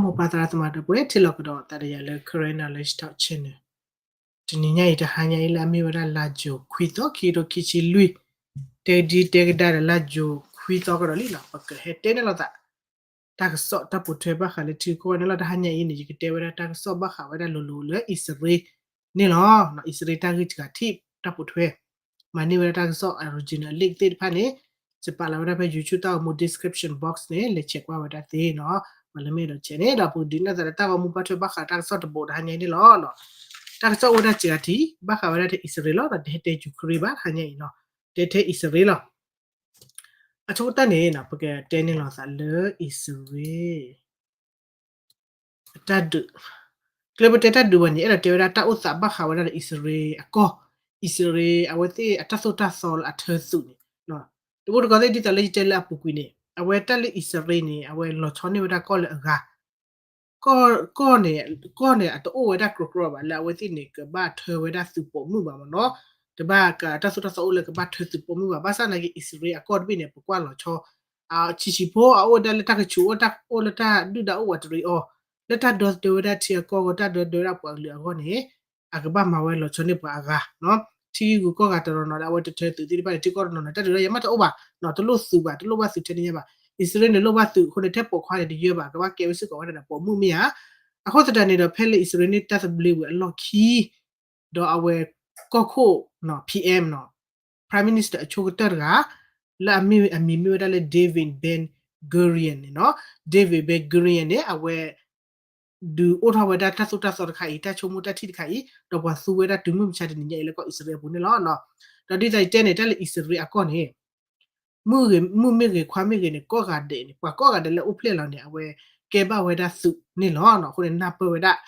မိၢ်ပၢ်သရၣ်သမါဒီပုၢ်ဝဲၢ် ထံၣ်လိာ်ကဒီးသးဒီးယၤလၢ Karen Knowledge Talk Channel တနံၤညါအံၤ တဟါညါအံၤလၢအမ့ၢ်ဝဲဒၣ်လါယူၤခွံသီ ခံကထိခံဆံလွံၢ်, တဲဒ်တဲကဒါဒီးလါယူၤခွံသီကဒီးလံလီၤ. ပကဟဲတဲန့ၢ်လိာ်သး တၢ်ကစီၣ်တၢ်ပိာ်ထွဲဘၣ်ဃးလၢထံကီၢ်ဝဲန့ၣ်လီၤ. တဟါညါအံၤန့ၣ် ယကတဲဝဲဒၣ်တၢ်ကစီၣ်ဘၣ်ဃးဝဲဒၣ်လိၤလိၤလၢအံၣ်စရ့လးန့ၣ်လီၤ. အံၣ်စရ့လးတၢ်ဂ့ၢ်စှၤထံၣ်တၢ်ပိာ်ထွဲ မၤန့ၢ်ဝဲဒၣ်တၢ်ကစီၣ် original link သ့ၣ်တဖၣ်န့ၣ် ယပာ်လီၤဝဲဒၣ်ဖဲ YouTube တၢ်ဂီၤမူ description box န့ၣ် လဲၤဆဲးကွၢ်ဝဲဒၣ်သ့နီၤ. ပှၤလၢမ့ၢ်အဲၣ်ဒိးဆဲးန့ၣ်ဒီး ပကဒုးနၢ်သးဒီးတၢ်ဂီၤမူဘၣ်ထွဲဘၣ်ဃးတၢ်ကစီၣ်တဘိးတဟါညါအံၤန့ၣ်လီၤ. တၢ်ကစီၣ်အိၣ်ဝဲဒၣ်စှၤထံၣ် ဘၣ်ဃးဝဲဒၣ်ထဲအံၣ်စရ့လးလီၤ. တဟဲတဲယူၤခရ့ဘၣ် တဟါညါအံၤနီၤ, တဲထဲအံၣ်စရ့လးလီၤ. အဆိကတၢၢ်န့ၣ် ပကတဲန့ၢ်လိာ်သးလၢအံၣ်စရ့လး တၢ်ဒုး, ကျဲပတဲတၢ်ဒုးဘၣ်န့ၣ် အဲၣ်ဒိးတဲဝဲဒၣ်တၢ်အိၣ်သးဘၣ်ဃးဝဲဒၣ်ဒီးအံၣ်စရ့လးအကီၢ်, အံၣ်စရ့လးအဝဲသ့ၣ်အတၢ်သိၣ်တၢ်သီလၢအထၢသုးန့ၣ်, တဘိတခီသ့ၣ်ဒ်သိးလၢယတဲလၢအပူၤကွံာ်န့ၣ် အဝဲတၢ်လၢအံၣ်စရ့လးန့ၣ် အဝဲလီၤဆီန့ၢ်ဝဲဒၣ်ကီၢ်လၢအဂၤ ကီၢ်န့ၣ် ကီၢ်န့ၣ် အတအိၣ်ဝဲဒၣ်ကြီကြီဘၣ် လၢအဝဲသ့ၣ်န့ၣ် ကဘၣ်ထၢဝဲဒၣ်သုးပိာ်မုၣ်ဘၣ်မ့ၢ်နီၤ, တဘၣ်ကတၢ်သိၣ်တၢ်သီအိၣ်လၢကဘၣ်ထၢသုးပိာ်မုၣ်ဘၣ်. ဘၣ်ဆၣ်နာ်က့ အံၣ်စရ့လးအကီၢ်တဘ့ၣ်န့ၣ် ပကွၢ်လီၤဆီ ဆံးဆံးဖိ အအိၣ်ဝဲဒၣ်လၢတၢ်ကဆူး အိၣ်လၢတၢ်ဒုၣ်ဒါအိၣ်ဝးတရံးအီၤ, လၢတၢ်ဒီသဒၢဝဲဒၣ်ထံအကီၢ်အဂီၢ် တၢ်ဒီသဒၢဝဲဒၣ်ပှၤကလုာ်အဂီၢ်န့ၣ် အကဘၣ်မၤဝဲလီၤဆီန့ၢ်ပှၤအဂၤ, ထံဂုၤကီၢ်ဂၤတနီၤနီၤ အဝဲတထၢသုးသ့ၣ်တဖၣ်န့ၣ် ထံကီၢ်တနီၤနီၤ တၢ်ဒုးတၢ်ယၤမးတအိၣ်ဘၣ်, တလိၣ်သုးဘၣ် တလိၣ်ဘၣ်သုးထဲန့ၣ်ညါဘၣ်. အံၣ်စရ့လးန့ၣ်လိၣ်ဘၣ်သုးအဃိန့ၣ် ထဲပိာ်ခွါန့ၣ်တယၢဘၣ် ကဘၣ်ကဲဝဲစ့ၢ်ကီးဝဲဒၣ်ဒီးပိာ်မုၣ်မ့ၢ်ဧါ. အဃိသတးန့ၣ်ဒီး ဖဲလၢအံၣ်စရ့လးန့ၣ် တၢ်သဘျ့ဝံၤအလီၢ်ခံ ဒီးအဝဲကီၢ်ခိၣ် PM နီၤ, Prime Minister အဆိကတၢၢ်တဂၤ လၢအမံၤမ့ၢ်ဝဲဒၣ်လၢ David Ben Gurion န့ၣ်နီၤ, David Ben Gurion န့ၣ် အဝဲ ဒုးအိၣ်ထီၣ်ဝဲဒၣ်တၢ်သိၣ်တၢ်သီတခါအံၤ တၢ်ဆိကမိၣ်တၢ်ထံၣ်တခါအံၤ ဒီးပှၤသူဝဲဒၣ်တုၤမုၢ်မဆါတနံၤညါအံၤလၢကီၢ်အံၣ်စရ့လးအပူၤန့ၣ်လီၤ. ဒီးဒ်သိးယတဲန့ၣ် တၢ်လၢအံၣ်စရ့လးအကီၢ်န့ၣ် မုၣ်မ့ၢ်ဂ့ၤခွါမ့ၢ်ဂ့ၤန့ၣ် ကိးဂၤဒဲးန့ၣ် ပှၤကိးဂၤဒဲးလၢအိၣ်ဖျဲၣ်လီၤန့ၣ် အဝဲကဲဘၣ်ဝဲဒၣ်သုးန့ၣ်လီၤ. အဃိန့ၣ် နၢ်ပၢၢ်ဝဲဒၣ်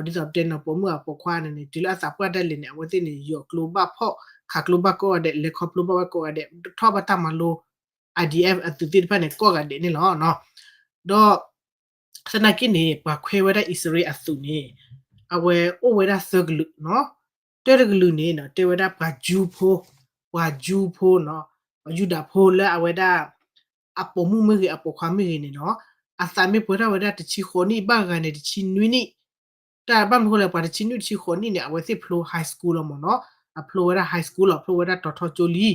ဒီးဒ်သိးပတဲန့ၣ် ပိာ်မုၣ်အပိာ်ခွါန့ၣ်န့ၣ် တုၤလၢအသးပှၢ်ဒၣ်လဲာ်န့ၣ် အဝဲသ့ၣ်န့ၣ် ယီၤကျိဘၣ်ဖီၣ် ခးကျိဘၣ်ကိးဂၤဒဲး လဲၤခီဖျိဘၣ်ဝဲကိးဂၤဒဲး ထီၣ်ဘၣ်တၢ်မၤလိ IDF အသုးသ့ၣ်တဖၣ်န့ၣ် ကိးဂၤဒဲးန့ၣ်လီၤ. ဒီး သနာ်က့န့ၣ် ပှၤခွဲးဝဲဒၣ်အံၣ်စရ့လးအသုးန့ၣ် အဝဲအိၣ်ဝဲဒၣ်သၢကလုာ်နီၤ, တၢတကလုာ်န့ၣ်နီၤ တဲဝဲဒၣ်ပှၤယူဖိ, ပှၤယူဖိနီၤ, ပှၤယူဒၤဖိလၢအဝဲဒၣ် အပိာ်မုၣ်မ့ၢ်ဂ့ၤ အပိာ်ခွါမ့ၢ်ဂ့ၤန့ၣ်နီၤ, အသးမ့ၢ်ပှဲၤထီၣ်ဝဲဒၣ်တဆံဃိးနံၣ် ဘၣ်ဂၤန့ၣ်တဆံနွံနံၣ် တၢ်ဘၣ်မနုၤဃိလဲၣ် ပှၤတဆံနွံတဆံဃိးနံၣ်န့ၣ် အဝဲသ့ၣ်ဖျိ high school လီၤမ့ၢ်နီၤ, အဖျိဝဲဒၣ် high school လီၤ ဖျိဝဲဒၣ်တီၤထီကၠိလံ.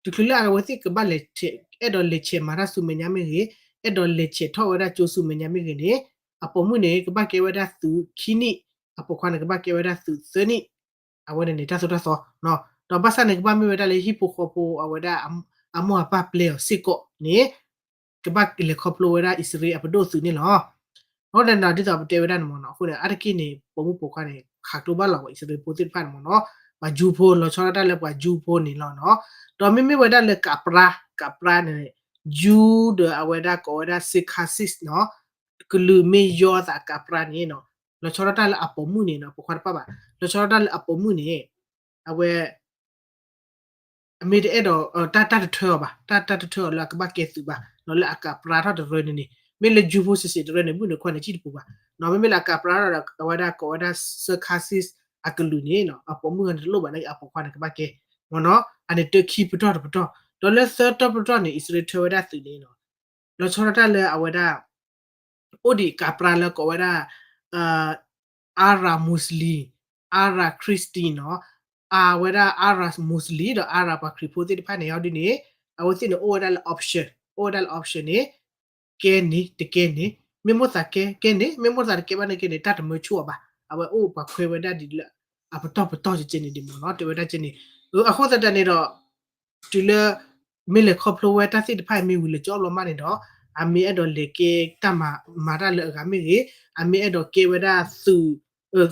တချုးလၢအဝဲသ့ၣ်ကဘၣ်လဲၤ အဲၣ်ဒိးလဲၤဆဲးမၤတၢ်ဆူမဲာ်ညါမ့ၢ်ဂ့ၤ, အဲၣ်ဒိးလဲၤဆဲးထီၣ်ဝဲဒၣ်ကၠိဆူမဲာ်ညါမ့ၢ်ဂ့ၤန့ၣ် အပိာ်မုၣ်န့ၣ် ကဘၣ်ကဲဝဲဒၣ်သုးခံနံၣ်, အပိာ်ခွါန့ၣ် ကဘၣ်ကဲဝဲဒၣ်သုးသၢနံၣ်, အဝဲန့ၣ်န့ၣ် တၢ်သိၣ်တၢ်သီ, ဒီးဘၣ်ဆၣ်န့ၣ် ကဘၣ်မ့ၢ်ဝဲဒၣ်လၢဟံၣ်ဖိဃီဖိအဝဲဒၣ် အမိၢ်အပၢ်ပျဲအီၤစ့ၢ်ကီးန့ၣ် ကဘၣ်လဲၤခီဖျိဝဲဒၣ်အံၣ်စရ့လးအပဒိၣ်သုးန့ၣ်လီၤ. အဃိန့ၣ်ဒီး ဒ်သိးပတဲဝဲဒၣ်န့ၣ်မ့ၢ်နီၤ, အဃိန့ၣ် အါတက့ၢ်န့ၣ် ပိာ်မုၣ်ပိာ်ခွါန့ၣ် ခးကျိဘၣ်လီၤပှၤအံၣ်စရ့လးဖိသ့ၣ်တဖၣ်န့ၣ်မ့ၢ်နီၤ, ပှၤယူဖိ လီၤဆီဒၣ်တၢ်လၢပှၤယူဖိန့ၣ်လီၤနီၤ. ဒီးမ့မ့ၢ်ဝဲဒၣ်လၢကးပြါ, ကးပြါန့ၣ် ယူဒီးအဝဲဒၣ်ကိးဝဲဒၣ် စ့ခါစံးနီၤ, ကလုာ်မ့ၢ်ယီအသးကးပြါန့ၣ်နီၤ, လီၤဆီဒၣ်တၢ်လၢအပိာ်မုၣ်န့ၣ်နီၤ, ပိာ်ခွါတပၣ်ဘၣ်, လီၤဆီဒၣ်တၢ်လၢအပိာ်မုၣ်န့ၣ် အဝဲ အမ့ၢ်တအဲၣ်ဒိး တၢ်တၢ်တထၢအီၤဘၣ်, တၢ်တၢ်တထၢအီၤလၢအကဘၣ်ကဲသုးဘၣ်, ဒီးလၢအကးပြါထီၣ်တရၢန့ၣ်န့ၣ် မ့ၢ်လၢယူဖိစံးစံးတရၢန့ၣ် မုၣ်န့ၣ်ခွါန့ၣ် ကံၣ်တပူၤဘၣ်, ဒီးမ့မ့ၢ်လၢအကးပြါထီၣ်ဒီး အဝဲဒၣ်ကိးဝဲဒၣ် စ့ခါစံး အကလုာ်န့ၣ်နီၤ, အပိာ်မုၣ်န့ၣ်တလိၣ်ဘၣ်န့ၣ် အပိာ်ခွါန့ၣ်ကဘၣ်ကဲ, မ့ၢ်နီၤ, အန့ၣ်တၢခံပတီၢ်တပတီၢ်, ဒီးလၢသၢတီၢ်ပတီၢ်န့ၣ် အံၣ်စရ့လးထၢဝဲဒၣ်သုးန့ၣ်နီၤ, လီၤဆီဒၣ်တၢ်လၢအဝဲဒၣ် အိၣ်ဒံးကးပြါလၢကိးဝဲဒၣ် Arab Muslim, Arab Christian နီၤ, အဝဲဒၣ် Arab Muslim ဒီး Arab ပှၤခရံာ်ဖိသ့ၣ်တဖၣ်န့ၣ် ဟီဒ်န့ၣ် အဝဲသ့ၣ်န့ၣ် အိၣ်ဝဲဒၣ်လၢ option, အိၣ်ဝဲဒၣ်လၢ option န့ၣ် ကဲန့ၣ် တကဲန့ၣ်, မ့ၢ်မိၣ်သးကဲ ကဲန့ၣ်, မ့ၢ်မိၣ်သးတကဲဘၣ်န့ၣ်ကဲန့ၣ် တၢ်တမၢဆိအီၤဘၣ်, အဝဲအိၣ်ပှၤခွဲးဝဲဒၣ်ဒ်လၢ အပတီၢ်ပတီၢ်ကဲကဲန့ၣ်ဒ်မ့ၢ်နီၤ, တဲဝဲဒၣ်ကဲန့ၣ်, အဃိသတးန့ၣ်ဒီး တုၤလၢ မ့ၢ်လဲၤခီဖျိဝဲတၢ်သ့ၣ်တဖၣ်အံၤမ့ၢ်ဝံၤလၢကၠီဘျီမးန့ၣ်ဒီး အမ့ၢ်အဲၣ်ဒိးလဲၤကဲတၢ်မၤ မၤတၢ်လၢအဂၤမ့ၢ်ဂ့ၤ, အမ့ၢ်အဲၣ်ဒိးကဲဝဲဒၣ်သုး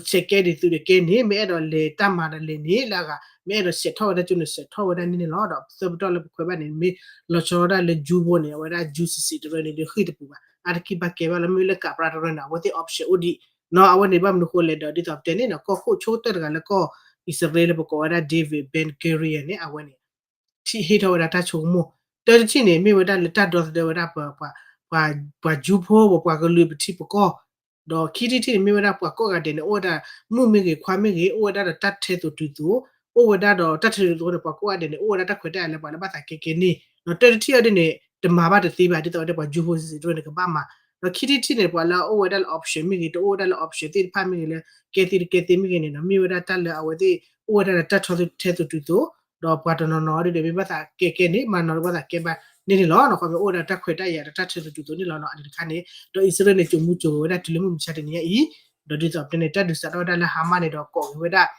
ဆဲးကဲဒ်သုးဒီးကဲန့ၣ်, မ့ၢ်အဲၣ်ဒိးလဲၤတၢ်မၤဒီးလဲၤန့ၣ်လၢအဂၤ, မ့ၢ်အဲၣ်ဒိးဆဲးထီၣ်ဝဲဒၣ်ကၠိန့ၣ် ဆဲးထီၣ်ဝဲဒၣ်န့ၣ်န့ၣ်လီၤ. ဒီးသၢပတီၢ်လၢပခွဲးဘၣ်န့ၣ် မ့ၢ်လီၤဆီဒၣ်လၢယူဖိန့ၣ် အဝဲဒၣ်ယူစံးစံးတရၢန့ၣ် ဒီးဃံၢ်တပူၤဘၣ်, အါတက့ၢ်ဘၣ်ကဲဘၣ်လၢ မ့ၢ်လၢကးပြါတရၢန့ၣ် အဝဲသ့ၣ် option အိၣ်ဒံးနီၤ, အဝဲန့ၣ်ဘၣ်မနုၤဃိလဲၣ်ဒီး ဒ်သိးပတဲန့ၣ်နီၤ ကီၢ်ခိၣ်ဆိကတၢၢ်တဂၤလၢကီၢ်အံၣ်စရ့လးလၢပကိးဝဲဒၣ် David Ben Gurion န့ၣ် အဝဲန့ၣ် ထံၣ်ဟ့ၣ်ထီၣ်ဝဲဒၣ်တၢ်ဆိကမိၣ်, တၢတထံၣ်န့ၣ် မ့ၢ်ဝဲဒၣ်လၢတၢ်ဒီသဒၢဝဲဒၣ် ပှၤယူဖိ ပပှၤကလုာ်ပထံပကီၢ်, ဒီးခံထံၣ်တထံၣ်န့ၣ် မ့ၢ်ဝဲဒၣ်ပှၤကိးဂၤဒဲးန့ၣ် အိၣ်ဝဲဒၣ် မုၣ်မ့ၢ်ဂ့ၤ ခွါမ့ၢ်ဂ့ၤ အိၣ်ဝဲဒၣ်ဒီးတၢ်ထဲသိးတုၤသိး, အိၣ်ဝဲဒၣ်ဒီးတၢ်ထဲသိးတုၤသိးန့ၣ် ပှၤကိးဂၤဒဲးန့ၣ် အိၣ်ဝဲဒၣ်တၢ်ခွဲးတၢ်ယာ်လၢပှၤလၢဘၣ်သးကဲကဲန့ၣ်, ဒီးတၢတထံၣ်အံၤဒ်န့ၣ် တမၤဘၣ်တသ့ဘၣ် ဒ်သိးဝဲဒၣ်ပှၤယူဖိစံးစံးတရၢန့ၣ် ကဘၣ်မၤ ဒီးခံထံၣ်တထံၣ်န့ၣ် ပှၤလၢအအိၣ်ဝဲဒၣ်လၢ option မ့ၢ်ဂ့ၤ တအိၣ်ဝဲဒၣ်လၢ option သ့ၣ်တဖၣ်မ့ၢ်ဂ့ၤလၢ ကဲသ့တကဲသ့မ့ၢ်ဂ့ၤန့ၣ်ဒီး မ့ၢ်ဝဲဒၣ်တၢ်လၢအဝဲသ့ၣ် အိၣ်ဝဲဒၣ်လၢတၢ်ထီထဲသိးတုၤသိး, ဒီးပှၤတနီၤနီၤဒ်ဒီးမ့ၢ်ဘၣ်သးကဲကဲန့ၣ် မၤနီၤလၢဘၣ်သးကဲဘၣ်န့ၣ်န့ၣ်လီၤ. ခီဖျိအိၣ်ဝဲဒၣ်တၢ်ခွဲးတၢ်ယာ်ဒီးတၢ်ထီသိးတုၤသိးန့ၣ်လီၤနီၤ. အန့ၣ်တခါန့ၣ် ဒီးအံၣ်စရ့လးန့ၣ် ကၠိၤမူကၠိၤဂဲၤဝဲဒၣ်တုၤလၢမုၢ်မဆါတနံၤညါအံၤ, ဒီးဒ်သိးပတဲန့ၣ် တၢ်ဒုးစးထီၣ်ဝဲဒၣ်လၢဟါမါန့ၣ်ဒီး ကိးက့ၤဝဲဒၣ်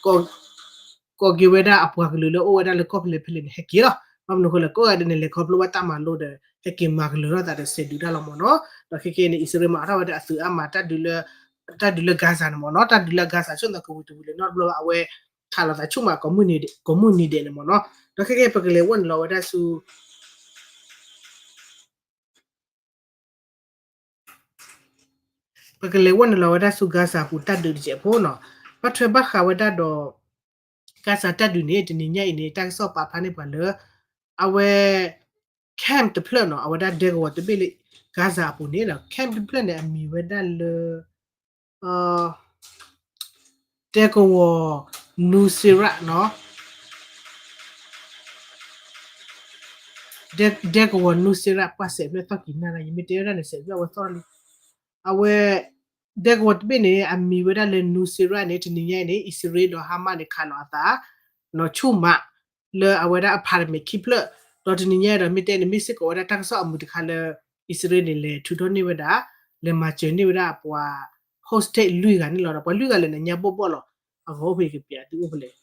ကိးက့ၤဝဲဒၣ်အပှၤကလုာ်လၢအိၣ်ဝဲဒၣ်လၢကီၢ်ဖဲလဲၣ်ဖဲလဲၣ်န့ၣ် ဟဲက့ၤလီၤ. ဘၣ်မနုၤအဃိလဲၣ် ကိးဂၤဒဲးန့ၣ် လဲၤခီဖျိဘၣ်တၢ်မၤလိဒီး ဟဲက့ၤမၤကလုာ်ထီၣ်သးဒီး စဲးဒုးတၢ်လီၤမ့ၢ်နီၤ. ဒီးခဲကနံၣ်အံၤန့ၣ် အံၣ်စရ့လးမၤအါထီၣ်ဝဲဒၣ်အသုးအါမး တၢ်ဒုးလၢ တၢ်ဒုးလၢ Gaza န့ၣ်မ့ၢ်နီၤ. တၢ်ဒုးလၢ Gaza ဆိၣ်သးကဝံၤတဝံၤလၢၤနီတဘျီဘၣ် အဝဲ ခးလိာ်သးဆူၣ်မး ကိးမုၢ်နံၤဒဲးန့ၣ်မ့ၢ်နီၤ. ဒီးခဲကနံၣ် ပကလဲၤဝဲနုာ်လီၤဝဲဒၣ်ဆူ ပကလဲၤဝဲနုာ်လီၤဝဲဒၣ်ဆူ Gaza ပူၤတၢ်ဒုးတစဲးဖိနီၤ. ဘၣ်ထွဲဘၣ်ဃးဝဲဒၣ်ဒီး Gaza တၢ်ဒုးန့ၣ် တနံၤညါအံၤန့ၣ် တၢ်ကစီၣ်ပာ်ဖျါန့ၢ်ပှၤလၢ အဝဲ camp တဖျၢၣ်နီၤ အဝဲဒၣ်ဒဲကဝီၤတဘ့ၣ်လၢ Gaza အပူၤန့ၣ်နီၤ camp တဖျၢၣ်န့ၣ် အမံၤဝဲဒၣ်လၢ ဒဲကဝီၤ Nuseirat နီၤ ဒဲကဝီၤ Nuseirat ပှၤစဲးဖျၢၣ်သီၣ်ကံၤနၢ်ရၣ် ယမ့ၢ်တဲဝဲဒၣ်န့ၣ် စဲးဖျၢၣ်အဝဲသီၣ်လံ. အဝဲ ဒဲကဝီၤတဘ့ၣ်န့ၣ် အမံၤဝဲဒၣ်လၢ Nuseirat န့ၣ် တနံၤညါအံၤန့ၣ် အံၣ်စရ့လးဒီး Hamas န့ၣ် ခးလိာ်အသး နီၤဆူၣ်မး လၢအဝဲဒၣ် apartment ခံဖျၢၣ်, ဒီးတနံၤညါအံၤဒီး မ့ၢ်တဲန့ၣ် မ့ၢ်စ့ၢ်ကီးဝဲဒၣ်တၢ်ကစီၣ်အမုာ်တခါလၢ အံၣ်စရ့လးန့ၣ် လဲၤထုးထီၣ်န့ၢ်ဝဲဒၣ် လဲၤမၤစၢၤန့ၢ်ဝဲဒၣ်ပှၤ hostage လွံၢ်ဂၤန့ၣ်လီၤ. ဒီးပှၤလွံၢ်ဂၤလဲၣ်န့ၣ် ညါဘီၣ်ဘီၣ်လီၤ. အဂီၢ်အိၣ်ဖဲကပျးသုအိၣ်ဖဲလဲၣ်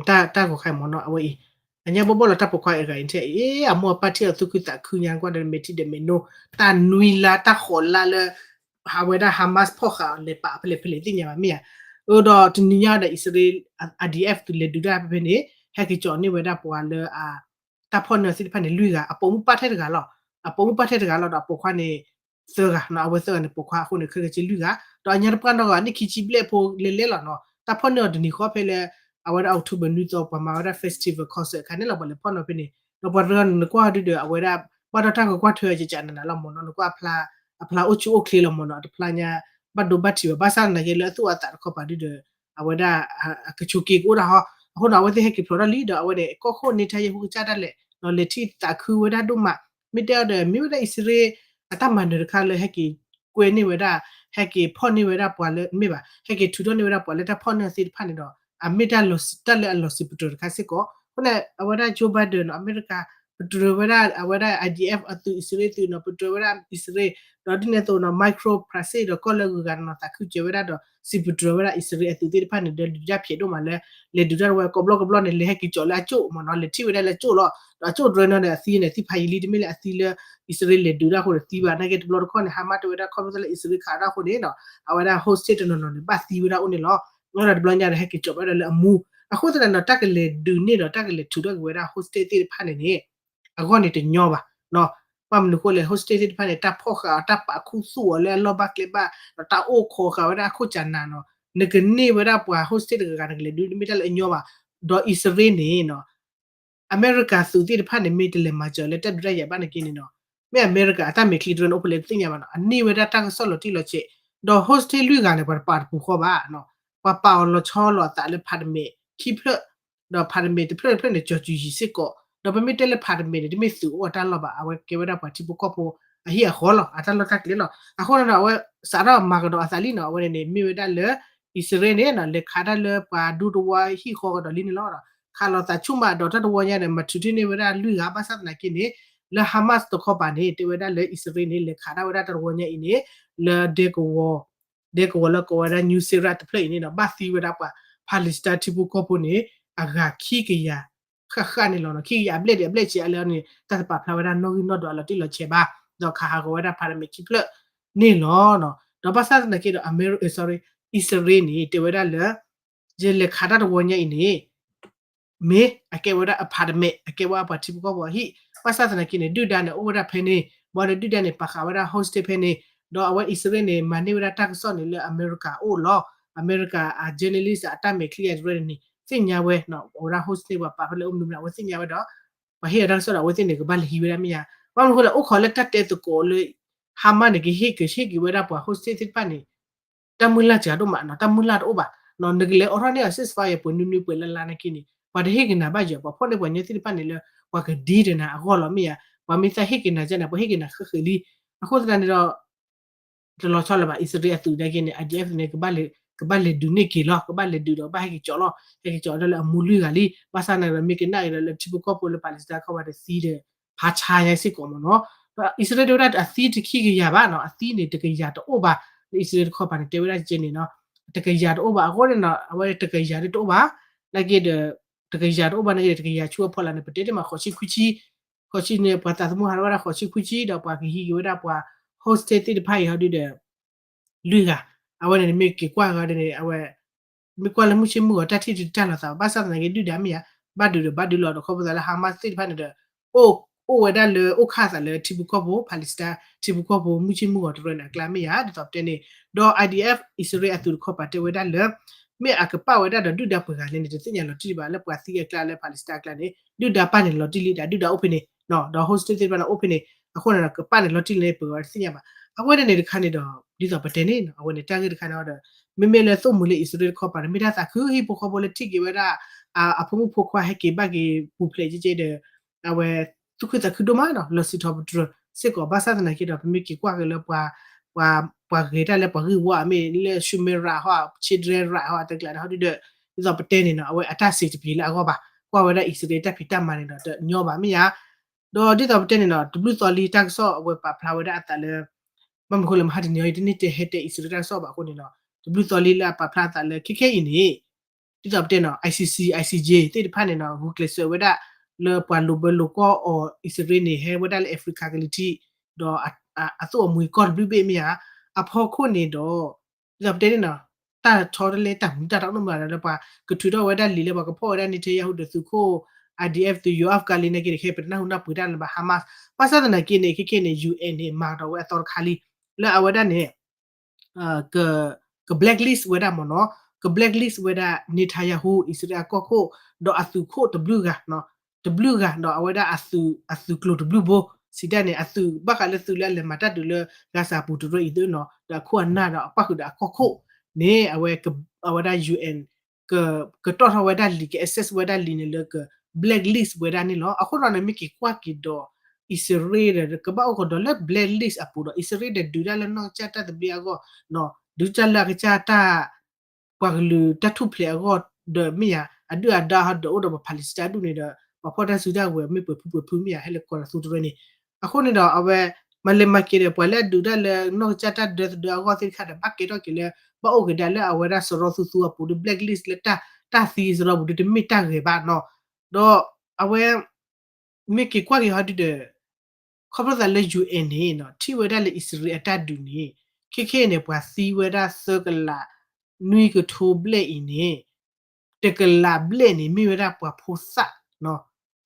တၢ်ဂီၤခါအံၤမ့ၢ်နီၤ အဝဲအံၤ အညါဘီၣ်ဘီၣ်လီၤ တၢ်ပိာ်ခွါအဂၤအံၤထဲအံၤ အမိၢ်အပၢ်ထံၣ်အီၤသူၣ်ခုသးခုညါကွၢ်ဒီး မဲာ်ထံၣ်ဒီးမဲာ်နိ တၢ်နွံလါ တၢ်ဃိးလါလၢ အဝဲဒၣ် Hamas ဖီၣ်ဃာ်အီၤလဲၤပာ်ဖဲလဲၣ်ဖဲလဲၣ်သ့ၣ်ညါဘၣ်မ့ၢ်ဧါ. အၢ ဒီးတနံၤညါဒီး အံၣ်စရ့လး IDF သုးလဲၤဒုးတၢ်ဖဲဖဲန့ၣ် ဟဲက့ၤကၠီၤန့ၢ်ဝဲဒၣ်ပှၤလၢ တၢ်ဖီၣ်န့ၢ်သ့ၣ်တဖၣ်န့ၣ် လွံၢ်ဂၤ အပိာ်မုၣ်ပၢ်ထဲတဂၤလီၤ. အပိာ်မုၣ်ပၢ်ထဲတဂၤလီၤ ဒီးအပိာ်ခွါန့ၣ် သၢဂၤနီၤ အဝဲသၢဂၤန့ၣ် ပိာ်ခွါအဃိန့ၣ် ခဲကဲက့လွံၢ်ဂၤ ဒီးအညါတပှၢ်နီၢ်ဂၤ နံၣ်ခံဆံဘျဲၣ်ဖိလဲၤလဲၤလီၤနီၤ တၢ်ဖီၣ်န့ၢ်အီၤတနံၤဃီဖဲလၢ အဝဲဒၣ် October နွံသီ ပှၤမၤဝဲဒၣ် festival concert အခါန့ၣ်လီၤ ပှၤလဲၤဖီၣ်န့ၢ်ဖဲန့ၣ် ဒီးပှၤတဂၤန့ၣ် နကွၢ်ဒုဒီး အဝဲဒၣ် ဘၣ်ဒီးတၢ်ကကွၢ်ထွဲအကကနးနးလီၤမ့ၢ်နီၤ နကွၢ် အဖျါအိၣ်ဆူၣ်အိၣ်ချ့လီၤမ့ၢ်နီၤ အတဖျါညါ ဘၣ်ဒိဘၣ်ထံးဘၣ် ဘၣ်ဆၣ်သနာ်က့လၢအသူၣ်အသးတခီပၤဒုဒီး အဝဲဒၣ် အကဆိးက့ကအိၣ်ဒၣ်ဟီ အဃိန့ၣ် အဝဲသ့ၣ်ဟဲက့ၤဖျိးထီၣ်လံ ဒီးအဝဲန့ၣ် ကီၢ်ခိၣ်န့ၢ်ထဲယဲၢ်ဟူကစၢ်ဒၣ်လဲာ် ဒီးလဲၤထံၣ်သးခုဝဲဒၣ်ဒိၣ်မး မ့ၢ်တဲအီၤဒီး မ့ၢ်ဝဲဒၣ်အံၣ်စရ့လး အတၢ်မၤနၢၤတခါလၢဟဲက့ၤကွဲန့ၢ်ဝဲဒၣ် ဟဲက့ၤဖီၣ်န့ၢ်ဝဲဒၣ်ပှၤလၢ မ့ၢ်ဘၣ် ဟဲက့ၤထုးထီၣ်န့ၢ်ဝဲဒၣ်ပှၤလၢတၢ်ဖီၣ်န့ၢ်သ့ၣ်တဖၣ်န့ၣ်ဒီး အမ့ၢ်တၢ်လၢအလီၤစံးပတြၢၤတခါစ့ၢ်ကီး အဃိန့ၣ် အဝဲဒၣ် Joe Biden နီၤ အမဲရကၤ ပတြၢၤဝဲဒၣ် အဝဲဒၣ် IDF အသုးအံၣ်စရ့လးသုးနီၤ ပတြၢၤဝဲဒၣ်အံၣ်စရ့လး ဒီးဒ်န့ၣ်အသိးနီၤ Micro ဖရၣ်စ့ၣ်ဒီး ကီၢ်လၢအဂုၤအဂၤနီၤ သးခုစၢၤဝဲဒၣ်ဒီး စံးပတြၢၤဝဲဒၣ်အံၣ်စရ့လးအသုးသ့ၣ်တဖၣ်န့ၣ် ဒီးဒုးတၢ်ဖျဲးဒိၣ်မးလၢ လဲၤဒုးတၢ်တဝဲ ကိးဘျီကဘျီန့ၣ် လဲၤဟဲက့ၤကၠီၤလၢအကၠိၣ်မ့ၢ်နီၤ လဲၤထံၣ်ဝဲဒၣ်လၢအကၠိၣ်လီၤ ဒီးအကၠိၣ်တြဲၤနီၤန့ၣ် အသံန့ၣ် သံဖးယံာ်လံ တမ့ၢ်လၢအသံလၢ အံၣ်စရ့လးလဲၤဒုးတၢ်အဃိန့ၣ်သံဘၣ် နာ်က့တဘျီတခီၣ်န့ၣ် Hamas တဲဝဲဒၣ်ခီဖျိလၢအံၣ်စရ့လးခးတၢ်အဃိန့ၣ်နီၤ အဝဲဒၣ် hostage တနီၤနီၤန့ၣ် ဘၣ်သံဝဲဒၣ်အိၣ်န့ၣ်လီၤ ဒီးတဘျီညါဒီး ဟဲက့ၤကၠီၤဝဲဒၣ်လၢအမူ အဃိသတးဒီး တၢ်ကလဲၤဒုးန့ၢ်ဒီး တၢ်ကလဲၤထုးထီၣ်က့ၤဝဲဒၣ် hostage သ့ၣ်တဖၣ်န့ၣ်န့ၣ် အဂီၢ်န့ၣ်တညီဘၣ် ဘၣ်မနုၤအဃိလဲၣ် hostage သ့ၣ်တဖၣ်န့ၣ် တၢ်ဖီၣ်ဃာ်အီၤ တၢ်ပာ်ခူသူၣ်အီၤလၢအလီၢ်ဘၣ်ကျဲဘၣ် ဒီးတၢ်အိၣ်ခိးဃာ်ဝဲဒၣ်အခိၣ်စၢ်နၤနီၤ နကန့ၢ်ဝဲဒၣ်ပှၤ hostage တဂၤဂၤ နကလဲၤဒုး တမ့ၢ်တၢ်လၢအညီဘၣ် ဒီးအံၣ်စရ့လးန့ၣ်နီၤ အမဲရကၤသုးသ့ၣ်တဖၣ်န့ၣ် မ့ၢ်တလဲၤမၤစၢၤလၢတၢ်ဒုးတၢ်ယၤဘၣ်နာ်က့န့ၣ်နီၤ မ့ၢ်အမဲရကၤအတၢ်မဲာ်ချံတရၢန့ၣ် အိၣ်ဖဲလဲၣ်တသ့ၣ်ညါဘၣ်နီၤ အန့ၢ်ဝဲဒၣ်တၢ်ကစီၣ်လီၤတံၢ်လီၤဆဲး ဒီး hostage လွံၢ်ဂၤန့ၣ် ပှၤတပာ်တပူၤဃီဘၣ် ပှၤပာ်အီၤလီၤဆီလီၤအသးလၢ apartment ခံဖျၢၣ် ဒီး apartment တဖျၢၣ်တဖျၢၣ်န့ၣ် ကၠီၤစုၤယံၤစ့ၢ်ကီး ဒီးပမ့ၢ်တဲလၢ apartment န့ၣ် တမ့ၢ်သုးအိၣ်အတၢ်လီၢ်ဘၣ် အဝဲကဲဝဲဒၣ်ပှၤထံဖိကီၢ်ဖိ အဟံၣ်အဃီလီၤ အတၢ်လီၢ်တၢ်ကျဲလီၤ အဃိန့ၣ်ဒီး အဝဲစးထီၣ်မၤကဒီးအသးလံနီၤ အဝဲန့ၣ်န့ၣ် မ့ၢ်ဝဲဒၣ်လၢ အံၣ်စရ့လးန့ၣ်နီၤ လဲၤခးတၢ်လၢပှၤဒူသဝီဟံၣ်ဃီကဒီးလံန့ၣ်လီၤ ခးလိာ်သးဆူၣ်မးဒီးတၢ်တဝီညါန့ၣ် မၤထုးထီၣ်န့ၢ်ဝဲဒၣ်လွံၢ်ဂၤ ဘၣ်ဆၣ်သနာ်က့န့ၣ် လၢ Hamas တခီပၤန့ၣ် တဲဝဲဒၣ်လၢအံၣ်စရ့လးန့ၣ် လဲၤခးတၢ်ဝဲဒၣ်တၢ်တဝီညါအံၤန့ၣ် လၢဒဲကဝီၤ ဒဲကဝီၤလၢကိးဝဲဒၣ် Nuseirat တဖျၢၣ်အံၤန့ၣ်ဒီး ဘၣ်သံဝဲဒၣ်ပှၤ Palestine ထံဖိကီၢ်ဖိန့ၣ် အဂၤခံကယၤ ဃၣ်ဃၣ်န့ၣ်လီၤနီၤ ခံကယၤအဘျဲၣ်ဒံးအဘျဲၣ်ဆံးအါလဲၣ်န့ၣ် တၢ်တပာ်ဖျါဝဲဒၣ်နီၣ်ဂံၢ်နီၣ်ဒွးလီၤတံၢ်လီၤဆဲးဘၣ် ဒီးခးဟးဂီၤဝဲဒၣ် apartment ခံဖျၢၣ်န့ၣ်လီၤ ဒီးဘၣ်ဆၣ်သနာ်က့ဒီး အမဲရ sorry အံၣ်စရ့လးန့ၣ် တဲဝဲဒၣ်လၢ ယလဲၤခးတၢ်တဝီညါအံၤန့ၣ် မ့ၢ်အကဲဝဲဒၣ် apartment အကဲဝဲပှၤထံဖိကီၢ်ဖိအဟံၣ် ဘၣ်ဆၣ်သနာ်က့န့ၣ် ဒုၣ်ဒါန့ၣ် အိၣ်ဝဲဒၣ်ဖဲန့ၣ် ဘၣ်ဒီးဒုၣ်ဒါန့ၣ် ပာ်ဃာ်ဝဲဒၣ် hostage ဖဲန့ၣ် ဒီးအဝဲအံၣ်စရ့လးန့ၣ် မၤန့ၢ်ဝဲဒၣ်တၢ်ကစီၣ်န့ၣ်လၢအမဲရကၤအအိၣ်လီၤ အမဲရကၤအ journalist အတၢ်မဲာ်ချံအရၢန့ၣ် သ့ၣ်ညါဝဲ အဝဲဒၣ် hostage ပှၤပာ်ဖဲလဲၣ်အိၣ်မနုၤမနုၤ အဝဲသ့ၣ်ညါဝဲဒီး ပှၤဟ့ၣ်အတၢ်ကစီၣ်ဒီး အဝဲသ့ၣ်န့ၣ် ကဘၣ်လဲၤဟံးဝဲဒၣ်မ့ၢ်ဧါ ဘၣ်မနုၤအဃိလဲၣ် အိၣ်ခိးလၢတၢ်တဲသကိးလၢ Hamas န့ၣ် ကဟ့ၣ်ကဟ့ၣ်က့ၤဝဲဒၣ်ပှၤ hostage သ့ၣ်တဖၣ်န့ၣ် တၢ်မုၢ်လၢ်စှၤဒိၣ်မးနီၤ တၢ်မုၢ်လၢ်တအိၣ်ဘၣ် နကလဲၤအိးထီၣ်န့ၢ်အီၤ ceasefire ပှဲၤနွံနွံပှဲၤလါလါနာ်က့န့ၣ် ပှၤတဟ့ၣ်ကနၣ်ဘၣ်ယီၤ ပှၤဖီၣ်န့ၢ်ပှၤညီသ့ၣ်တဖၣ်န့ၣ်လၢ ပှၤကဒံတနၤအဂီၢ်လီၤမ့ၢ်ဧါ မ့ၢ်သးဟ့ၣ်က့ၤနၤကန့ၣ် ပှၤဟ့ၣ်က့ၤနၤဃၢဃၢလံ. အဃိသတးန့ၣ်ဒီး တလီၤဆီလၢၤဘၣ် အံၣ်စရ့လးအသုးနာ်က့န့ၣ် IDF န့ၣ် ကဘၣ်လဲၤဒုးန့ၢ်က့ၤလီၤ, ကဘၣ်လဲၤဒုးဒီးဘၣ်ဟဲက့ၤကၠီလီၤ, ဟဲက့ၤကၠီဒၣ်လၢအမူလွံၢ်ဂၤလံ. ဘၣ်ဆၣ်သနာ်က့ဒီး မ့ၢ်ကနၣ်က့ၤဒီးလၢထံဖိကီၢ်ဖိလၢ Palestine ခီပၤဒီးသံဒီး ဖးဆါညါစ့ၢ်ကီးမ့ၢ်နီၤ. ဒီးအံၣ်စရ့လးတဲဝဲဒၣ်အသံတခံကယၤဘၣ်နီၤ, အသံန့ၣ်တကယၤတအိၣ်ဘၣ်. လၢအံၣ်စရ့လးတခီပၤန့ၣ် တဲဝဲဒၣ်ကဲန့ၣ်နီၤ, တကယၤတအိၣ်ဘၣ်. အဃိန့ၣ်နီၤ အဝဲတကယၤဒၣ်တအိၣ်ဘၣ်, နာ်က့ဒီး တကယၤတအိၣ်ဘၣ်နာ်က့ဒီး တကယၤဆူအဖီလာ်န့ၣ် ပတဲတ့ၢ်မး ဃိးဆံခွံဆံ, ဃိးဆံန့ၣ် ပှၤသးသမူဟးထီၣ်ဝဲဒၣ် ဃိးဆံခွံဆံ ဒီးပှၤကဟံးက့ၤဝဲဒၣ်ပှၤ hostage သ့ၣ်တဖၣ်အံၤဟီဒုဒီး လွံၢ်ဂၤ, အဝဲန့ၣ်မ့ၢ်က့ၤကွၢ်ဂီၤဒ်န့ၣ် အဝဲ မ့ၢ်ကွၢ်လၢမုၢ်ဆ့ၣ်မုၢ်ဂီၤတၢ်ထံၣ်တတၢ်လီၤသးဘၣ်, ဘၣ်ဆၣ်သနာ်က့ဒုၣ်ဒါမ့ၢ်ဧါ, ဘၣ်ဒုးဒီးဘၣ်ဒုးလီၤဒီး ခီဖျိသးလၢ Hamas သ့ၣ်တဖၣ်န့ၣ်ဒီး အိၣ်ဝဲဒၣ်လၢအိၣ်ခၣ်သးလၢထံဖိကီၢ်ဖိ Palestine ထံဖိကီၢ်ဖိမုၢ်ဆ့ၣ်မုၢ်ဂီၤတရၢန့ၣ် အကျါမ့ၢ်ဧါ, ဒ်သိးပတဲန့ၣ်, ဒီး IDF အံၣ်စရ့လးအသုးတခီပၤတဲဝဲဒၣ်လၢ မ့ၢ်အကပာ်ဝဲဒၣ်ဒီးဒုၣ်ဒါပှဲၤဂၤလဲၣ်န့ၣ် တသ့ၣ်ညါလီၤတံၢ်ဒံးဘၣ်, လၢပှၤသံအကျါလၢ Palestine အကျါန့ၣ် ဒုၣ်ဒါပာ်န့ၣ်လီၤတံၢ်လံဒီး ဒုၣ်ဒါအိၣ်ဖဲန့ၣ် ဒီး hostage သ့ၣ်တဖၣ်န့ၣ်အိၣ်ဖဲန့ၣ်, အဃိန့ၣ်ဒီး ကပာ်န့ၣ်လီၤတံၢ်လံပှဲၤဂၤတသ့ၣ်ညါဘၣ်. အဝဲန့ၣ်န့ၣ်တခါန့ၣ်ဒီး ဒ်သိးပတဲန့ၣ် အဝဲန့ၣ်တၢ်ဂ့ၢ်တခါန့ၣ်ဒီး မ့မ့ၢ်လၢသိၣ်မူၤလၢအံၣ်စရ့လးတခီပၤန့ၣ် မ့ၢ်တၢ်သးခု ဟံၣ်ဖိဃီဖိလၢထံၣ်က့ၤဝဲဒၣ် အဖိမုၣ်ဖိခွါဟဲက့ၤဘၣ်က့ၤပူၤဖျဲးကဲကဲဒီး အဝဲ သူၣ်ခုသးခုဒိၣ်မးနီၤ, လီၤစံးထီၣ်ပတြၢၤစ့ၢ်ကီး. ဘၣ်ဆၣ်သနာ်က့ဒီး ပမ့ၢ်က့ၤကွၢ်က့ၤလၢပှၤ ပှၤဂဲၤတၢ်လၢပှၤဂ့ၢ်ဝီအမ့ၢ်လၢ human right ဟီ children right ဟီ အတကျးန့ၣ်ဟီဒုဒီး ဒ်သိးပတဲန့ၣ်နီၤ အဝဲအတၢ်စံးတပျ့ၤလၢအဂီၢ်ဘၣ်, ကွၢ်ဝဲဒၣ်အံၣ်စရ့လးတၢ်ဖံးတၢ်မၤန့ၣ်ဒီး တညီဘၣ်မ့ၢ်ဧါ. ဒီးဒ်သိးပတဲန့ၣ်နီၤ တဘျုးသီလံတၢ်ကစီၣ်အဝဲပာ်ဖျါဝဲဒၣ်အသးလၢ ဘၣ်မနုၤဃိလၢမဟါတနံၤအံၤ တန့ၢ်တဲဟဲတဲအံၣ်စရ့လးတၢ်ကစီၣ်ဘၣ်အဃိန့ၣ်နီၤ တဘျုးသီလံလၢအပာ်ဖျါအသးလၢခဲခဲအံၤန့ၣ် ဒ်သိးပတဲနီၤ ICC ICJ သ့ၣ်တဖၣ်န့ၣ်နီၤ ဂုာ်ကျဲးစၢးဝဲဒၣ် လၢပှၤလိာ်ဘၢလိာ်ကွီၢ်အီၤအံၣ်စရ့လးန့ၣ် ဟဲဝဲဒၣ်လၢ Africa ကလံၤထံး ဒီးအ အ အသိၣ်အမှံၤကီၢ်တဘျုးဘ့ၣ်မ့ၢ်ဧါ. အဖီခိၣ်န့ၣ်ဒီး ဒ်သိးပတဲန့ၣ်နီၤ တၢ်ထီတလဲတၢ်မူတၢ်တအိၣ်နီတမံၤလၢပှၤကထုးထီၣ်ဝဲဒၣ်လံာ်လၢပှၤကဖီၣ်ဝဲဒၣ် Netanyahu ဒီးသုးခိၣ် IDF သုး Yoav Gallant နာ်က့ဒီး ခဲအံၤပတနၢ်ဟူနၢ်ပှ့ၤတၢ်လၢၤဘၣ် Hamas. ဘၣ်ဆၣ်သနာ်က့န့ၣ် ခဲခဲန့ၣ် UN န့ၣ် မၤကဒီးဝဲအသီတခါလံ လၢအဝဲဒၣ်န့ၣ် က က blacklist ဝဲဒၣ်မ့ၢ်နီၤ, က blacklist ဝဲဒၣ် Netanyahu အံၣ်စရ့လးအကီၢ်ခိၣ် ဒီးအသုးခိၣ်တဘျုးဂၤနီၤ, တဘျုးဂၤ ဒီးအဝဲဒၣ်အသုး အသုးကျိၤတဘျုးဘိ စံးတၢ်န့ၣ် အသုးဘၣ်ဃးလၢသုးလၢအလဲၤမၤတၢ်ဒုးလၢ Gaza ပူၤတရၢအံၤသ့ၣ်နီၤ ဒီးအခိၣ်အနၢ်ဒီးအပၣ်ဃုာ်ဒီးအကီၢ်ခိၣ်န့ၣ် အဝဲ အဝဲဒၣ် UN က ကတီၢ်ထီၣ်ဝဲဒၣ်လံာ် က access ဝဲဒၣ်လံာ်န့ၣ်လၢက blacklist ဝဲဒၣ်န့ၣ်လီၤ. အဃိဒီးန့ၣ် မ့ၢ်က့ၤကွၢ်က့ၤဒီး အံၣ်စရ့လးဒီး ကဘၣ်အိၣ်ကဒီးလၢ blacklist အပူၤဒီး အံၣ်စရ့လးဒီးဒုးတၢ်လၢနီၢ်ကစၢ်တၢ်သဘျ့အဂီၢ်, ဒုးတၢ်လၢအကစၢ်တၢ် ပှၤကလုာ်တၢ်ထူၣ်ဖျဲးအဂီၢ်ဒီးမ့ၢ်ယါ အဒုၣ်အဒါဟီဒီးအိၣ်ဒီးပှၤ Palestine ဒူၣ်န့ၣ်ဒီး ပှၤဖီၣ်တၢ်စုတၢ်ဝဲၤမ့ၢ်ပှဲၤဖုပှဲၤဖုမ့ၢ်ယါ ဟဲလၢကီၢ်ဒီးသူတရၢန့ၣ်, အဃိန့ၣ်ဒီး အဝဲ မၤလဲၤမၤက့ၤဒီး ပှၤလၢအဒုးတၢ်လၢနီၢ်ကစၢ်တၢ်ဒၢသဒၢအဂီၢ်သ့ၣ်တခါဒီး ဘၣ်ကဲထီၣ်က့ၤလၢ ဘၣ်အိၣ်က့ၤဒၣ်လၢအဝဲဒၣ်စရီသူသူအပူၤဒီး blacklist လၢတၢ်သံစရီပူၤဒီး တမ့ၢ်တၢ်ဂဲၤဘၣ်နီၤ. ဒီးအဝဲ မ့ၢ်က့ၤကွၢ်က့ၤဟီဒုဒီး ခီဖျိသးလၢ UN န့ၣ် ထံၣ်ဝဲဒၣ်လၢအံၣ်စရ့လးအတၢ်ဒုးန့ၣ် ခဲခဲအံၤန့ၣ် ပှၤသံဝဲဒၣ်သၢကလးနွံကထိဘျဲၣ်အံၤန့ၣ် တကလးဘျဲၣ်န့ၣ် မ့ၢ်ဝဲဒၣ်ပှၤဖိသၣ်,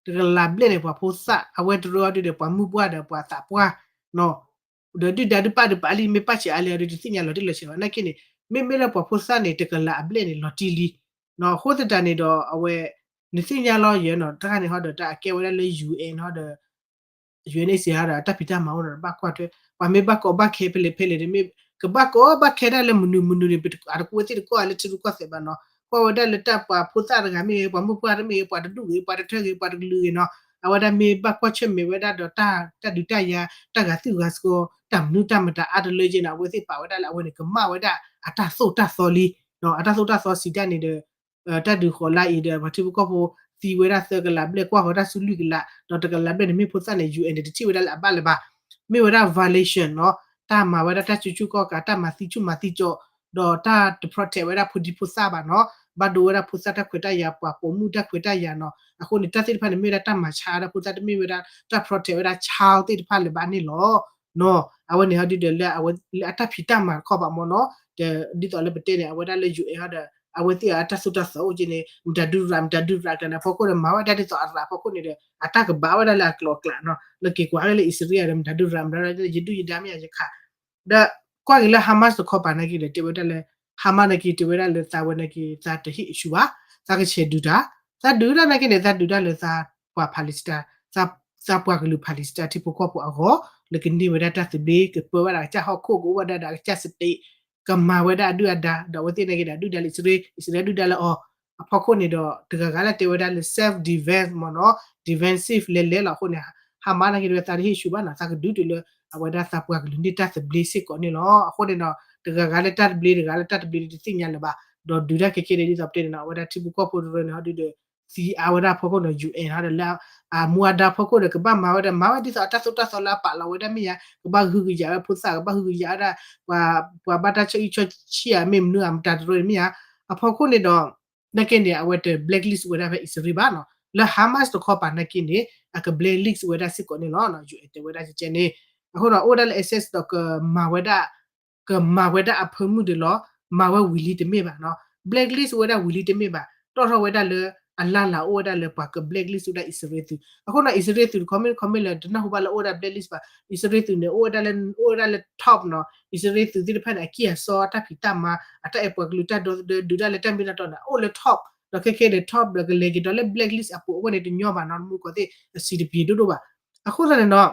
တကလးဘျဲၣ်န့ၣ် ပှၤဖိသၣ် အဝဲတရၢအီၤဒုဒီး ပှၤမုၣ်ပှၢ်ဒီးပှၤသးပှၢ် ဒီးဒုၣ်ဒါဒုးပာ်ဒုးပာ်လံ မ့ၢ်ပာ်ဆံးအါလဲၣ်အီၤဒု တသ့ၣ်ညါလီၤတံၢ်လီၤဆဲးဘၣ် နာ်က့န့ၣ် မ့မ့ၢ်လၢပှၤဖိသၣ်န့ၣ် တကလးအဘျဲၣ်န့ၣ် လီၤတံၢ်လံ အဃိသတးန့ၣ်ဒီး အဝဲ နသ့ၣ်ညါလီၤယဲနီၤ တခါန့ၣ်ဟီဒီး တၢ်အကဲဝဲဒၣ်လၢ UN ဟီဒီး UN ဟီဒီး တၢ်ဖံးတၢ်မၤအိၣ်ဒီး ဘၣ်ကွၢ်ထွဲ ပှၤမ့ၢ်ဘၣ်ကီဘၣ်ခဲဖဲလဲၣ်ဖဲလဲၣ်န့ၣ် မ့ၢ်ကဘၣ်ကီဘၣ်ခဲဒၣ်လၢမနုၤမနုၤန့ၣ် အတကွဲသ့ၣ်တကီၢ်လၢထံရူၢ်ကီၢ်သဲးဘၣ်နီၤ ကွၢ်ဝဲဒၣ်လၢတၢ်ပှၤဖိသၣ်တဂၤမ့ၢ်ဂ့ၤ ပှၤမုၣ်ပှၢ်တမ့ၢ်ဂ့ၤ ပှၤတဒူၣ်ဂ့ၤ ပှၤတထၢဂ့ၤ ပှၤတကလုာ်ဂ့ၤနီၤ အဝဲဒၣ်မ့ၢ်ဘၣ်ကွၢ်ဆၢၣ်မဲာ်ဝဲဒၣ်ဒီး တၢ်ဒုးတၢ်ယၤ တၢ်ဂာ်သူၣ်ဂာ်သီ တၢ်မနုၤတၢ်မတၤအါတလၢက့နီၤ အဝဲသ့ၣ်ပာ်ဝဲဒၣ်လၢအဝဲန့ၣ် ကမၣ်ဝဲဒၣ်အတၢ်သိၣ်တၢ်သီလံ အတၢ်သိၣ်တၢ်သီစံးတၢ်န့ၣ်ဒီး တၢ်ဒုးဃီၤလၢအံၤဒီး ပှၤထံဖိကီၢ်ဖိသံဝဲဒၣ်သၢကလးဘျဲၣ် ကွၢ်ဃီၤတၢ်ဆူလွံၢ်ကလး ဒီးတကလးဘျဲၣ်န့ၣ် မ့ၢ်ဖိသၣ်န့ၣ် UN န့ၣ် တထံၣ်ဝဲဒၣ်လၢအဘၣ်လၢၤဘၣ် မ့ၢ်ဝဲဒၣ် violation နီၤ တၢ်မၤဝဲဒၣ်တၢ်စုဆူၣ်ခီၣ်ကး တၢ်မၤသံဆူၣ်မၤသံကၠီ ဒီးတၢ်တ protect ဝဲဒၣ်ဖိဒံဖိသၣ်ဘၣ်နီၤ ဘၣ်ဒိဝဲဒၣ်ဖိသၣ်တၢ်ခွဲးတၢ်ယာ် ပှၤပိာ်မုၣ်တၢ်ခွဲးတၢ်ယာ်နီၤ အဃိန့ၣ် တၢ်သ့ၣ်တဖၣ်န့ၣ် မ့ၢ်ဝဲဒၣ်တၢ်မၤဆါဒၣ်ဖိသၣ် တမ့ၢ်ဝဲဒၣ်တၢ် protect ဝဲဒၣ် child သ့ၣ်တဖၣ်လၢၤဘၣ်န့ၣ်လီၤ နီၤ အဝဲန့ၣ်ဟီဒုဒီးလၢအဝဲ လၢအတၢ်ဖံးတၢ်မၤတခီပၤမ့ၢ်နီၤ ဒ်သိးလၢပတဲန့ၣ် အဝဲဒၣ်လၢ UN ဟီဒီး အဝဲသ့ၣ်အတၢ်သိၣ်တၢ်သီအိၣ်က့န့ၣ် မတၤဒုးရၤ မတၤဒုးရၤကျါန့ၣ် အဖီခိၣ်န့ၣ် မၤဝဲဒၣ်ဒ်သိးအရၤအဖီခိၣ်န့ၣ်ဒီး အတၢ်ကဘၣ်ဝဲဒၣ်လၢအကျိၤအကျဲနီၤ လၢက့ၤကွၢ်လၢအံၣ်စရ့လးဒီး မတၤဒုးရၤ မတၤဒုးရၤ ယဒုၣ်ယဒါမ့ၢ်ယခး ဒီးကွၢ်က့ၤလၢ Hamas တခီပၤနာ်က့ဒီး တဲဝဲဒၣ်လၢ Hamas နာ်က့ တဲဝဲဒၣ်လၢသးဝဲနာ်က့ သးတဟ့ၣ်အဆူဘၣ် သးကဆဲးဒုးတၢ် သးဒုးတၢ်နာ်က့န့ၣ် သးဒုးတၢ်လၢသးပှၤ Palestine သးပှၤကလုာ် Palestine ထံဖိကီၢ်ဖိအဂီၢ် လၢကန့ၢ်ဝဲဒၣ်တၢ်သဘျ့ ကပၢဝဲဒၣ်ကစၢ်ဟီၣ်ခိၣ် ကအိၣ်ဝဲဒၣ်ဒီးကစၢ် state ကမၤဝဲဒၣ်အဒုၣ်အဒါ ဒီးအဝဲသ့ၣ်နာ်က့ဒီး ဒုၣ်ဒါလၢအံၣ်စရ့လး အံၣ်စရ့လးဒုၣ်ဒါလၢအီၤ အဖီခိၣ်န့ၣ်ဒီး တဂၤဂၤလၢတဲဝဲဒၣ်လၢ self defense မ့ၢ်နီၤ defensive လဲၤလဲၤလီၤအဃိန့ၣ် ဟးမၤနာ်က့ၤဒီးသးတဟ့ၣ်ဆူၣ်ဘၣ်နီၤ သးကဒုးတုၤလၢ အဝဲဒၣ်သးပှၤကလုာ်န့ၢ်တၢ်သဘျ့စ့ၢ်ကီးန့ၣ်လီၤ. အဃိန့ၣ်ဒီး တဂၤဂၤလၢတၢ်သဘျ့ တဂၤလၢတၢ်သဘျ့တသ့ၣ်ညါလၢၤဘၣ်. ဒီးဒုးတၢ်ခဲကဲန့ၣ် ဒ်သိးပတဲန့ၣ်နီၤ အဝဲဒၣ်ထံဖိကီၢ်ဖိတရၢန့ၣ် ဟီဒုဒီး သံအါဝဲဒၣ်အဖီခိၣ်န့ၣ် ယူၣ်အဲၣ် ဟီဒီးလၢ အမူအဒါအဖီခိၣ်ဒီး ကဘၣ်မၤဝဲဒၣ် မၤဝဲဒ်သိးအတၢ်သိၣ်တၢ်သီလၢအပာ်လီၤဝဲဒၣ်မ့ၢ်ဧါ, ကဘၣ်ဟုကယာ်ဝဲဖိသၣ် ကဘၣ်ဟုကယာ်ဝဲဒၣ် ပှၤဘၣ်တၢ်ဆီၣ်အံၣ်ဆီၣ်ဆံၣ်ဧါ မ့ၢ်မနုၤဧါ မတၤတရၢန့ၣ်မ့ၢ်ဧါ, အဖီခိၣ်န့ၣ်ဒီး နာ်က့န့ၣ် အဝဲတ blacklist ဝဲဒၣ်ဖဲအံၣ်စရ့လးဘၣ်နီၤ, လၢ Hamas တခီပၤနာ်က့န့ၣ် အက blacklist ဝဲဒၣ်စ့ၢ်ကီးန့ၣ်လီၤ. ယူၣ်အဲၣ် တဲဝဲဒၣ်ကဲန့ၣ် အဃိဒီးအိၣ်ဝဲဒၣ်လၢ access ဒီးကမၤဝဲဒၣ် ကမၤဝဲဒၣ်အဖၢမုၢ်ဒံးလီၤ. မၤဝဲဝံၤလံတမ့ၢ်ဘၣ်နီၤ, blacklist ဝဲဒၣ်ဝံၤလံတမ့ၢ်ဘၣ်, တီၣ်ထီၣ်ဝဲဒၣ်လၢ အလၢ်လၢ်အိၣ်ဝဲဒၣ်လၢပှၤက blacklist ဝဲဒၣ်အံၣ်စရ့လးသုး, အဃိဒီးအံၣ်စရ့လးသုးတခီမ့ၢ်တခီမ့ၢ်လၢ တနၢ်ဟူဘၣ်လၢအိၣ်ဝဲဒၣ် blacklist ဘၣ်, အံၣ်စရ့လးသုးန့ၣ် အိၣ်ဝဲဒၣ်လၢ အိၣ်ဝဲဒၣ်လၢ top နီၤ, အံၣ်စရ့လးသုးသ့ၣ်တဖၣ်န့ၣ် အကံၢ်အစီအတၢ်ဖံးတၢ်မၤ အတၢ်အဲၣ်ပှၤကလုာ်တၢ်ဒီသဒၢ ဒုးတၢ်လၢတၢ်မ့ၢ်တၢ်တီန့ၣ် အိၣ်လၢ top ဒီးခဲခဲန့ၣ် top ဒီးကလဲၤက့ၤဒီးလၢ blacklist အပူၤ အဝဲန့ၣ်တညီဘၣ်နီၤ, မူကီၢ်သ့ၣ် အစံးတပျ့ၤဒိၣ်ဒိၣ်ဘၣ်. အဃိသတးန့ၣ်ဒီး